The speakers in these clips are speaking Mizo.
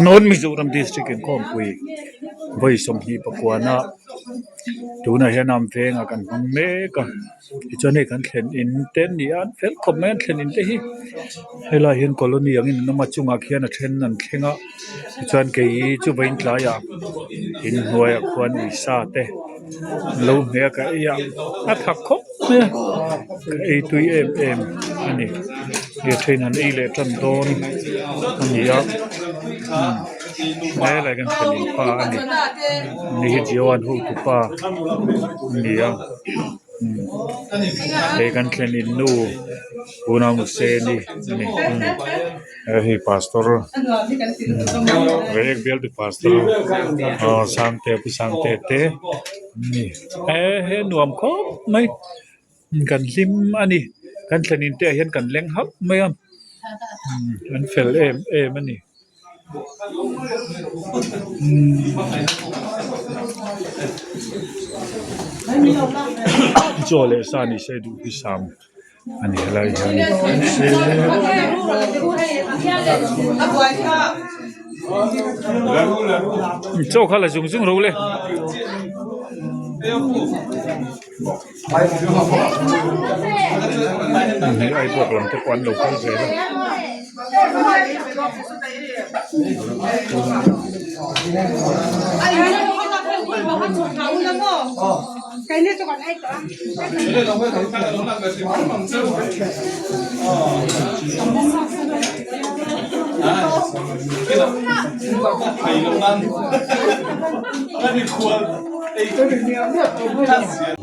North Mizoram District inkhawmpui vawi 24 na tunah hian am vengah kan hmang mek a tichuan hei kan thlen in te an ni a an fel khawp mai an thlen in te hi helaiah hian colony angin an awm a chungah khian a then an thleng a tichuan kei chu vawiin tlaiah inhnuaiah khuan uisa te an lo hmeh a ka ei a a tha khawp mai a ka ei tui em em a ni lirthei in an ei leh tan dawn a ni a umm helai kan thlen in pa a ni ani hi Joan hotu pa a ni a umm hei kan thlen in nu unau nuseni a ni umm hei pastor reiek bialtu pastor aw sangte pu sangte te an ni he nuam khawp mai kan hlim a ni kan thlen in te ah hian kan leng hauh mai a an fel em em a ni. Chaw leh sa ni se duh hi sam. A ni helai hian chaw kha la zung zung ro le. Hei Aibawk lam te pawh an lo kal zel a.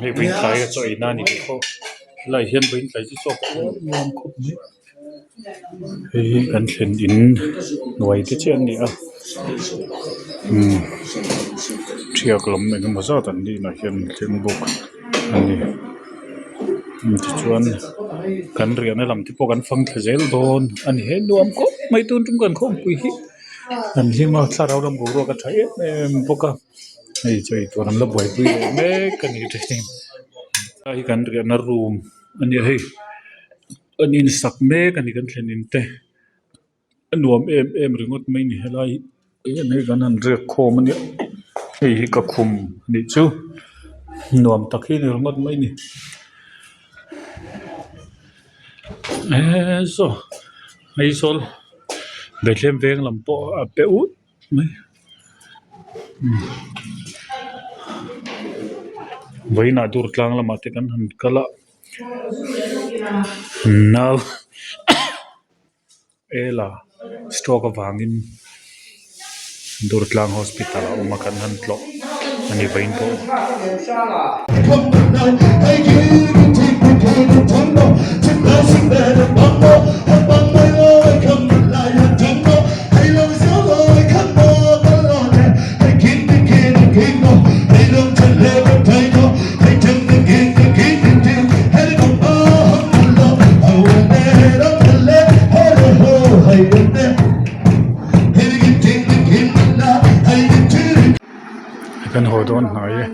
Hei vawiin tlai a chaw ei na a ni tih pawh helaiah hian vawiin tlai chu chaw pawh a nuam khawp mai. Hei hi kan thlen in hnuai te chiah an ni a umm thiak lam eng emaw zat an nih nah hian an thleng bawk a ni tichuan kan riahna lam te pawh kan fang thla zel dawn a ni he nuam khawp mai tun tum kan khawmpui hi an hlim a thlarau lam boruak a tha em em bawk a hei chaw ei tur an la buaipui leh mek a ni hei hi kan riahna room a ni a hei. An insak mek a ni kan thlen in te a nuam em em ringawt mai a ni helai hi hei kan han riak khawm a nia hei hi ka khum a nih chu nuam tak hi a ni ringawt mai a ni eee saw Aizawl Bethlehem veng lam pawh a pe ut mai vawiinah Durtlang lamah te kan han kal a. Nau ela stroke avangin Durtlang hospital a awm a kan han tlawh a ni vawiin pawh. Kan haw dawn hnai e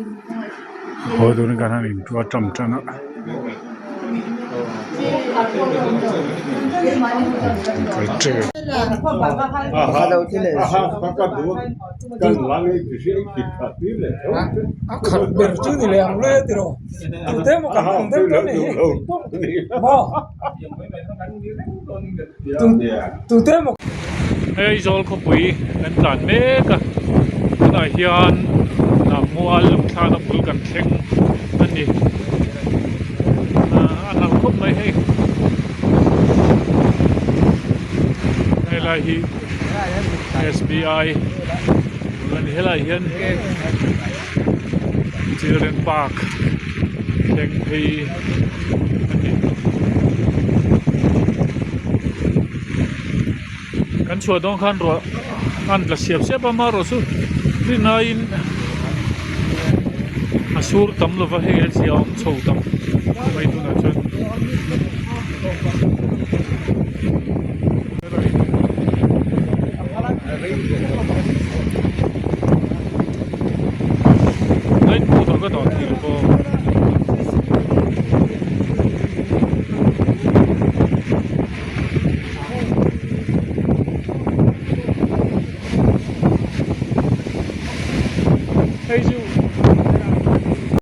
haw dawn in kan han intuar tan tan a. A khat ber chu ni leh ang le tiraw tute emaw kan ang deuh dawn a ni maw tute emaw. Hei Aizawl khawpui kan tlan mek a tunah hian Hnahmual lungthlakna bul kan thleng a ni a nalh khawp mai hei helai hi. S_B_I bul a ni helaiah hian children park thleng phei a ni kan chhuah dawn khan ruah an tla siap siap a amaherawh chu rinaiin a sur tam lova hei a zia awm chho tam mai tunah chuan. Hei chu.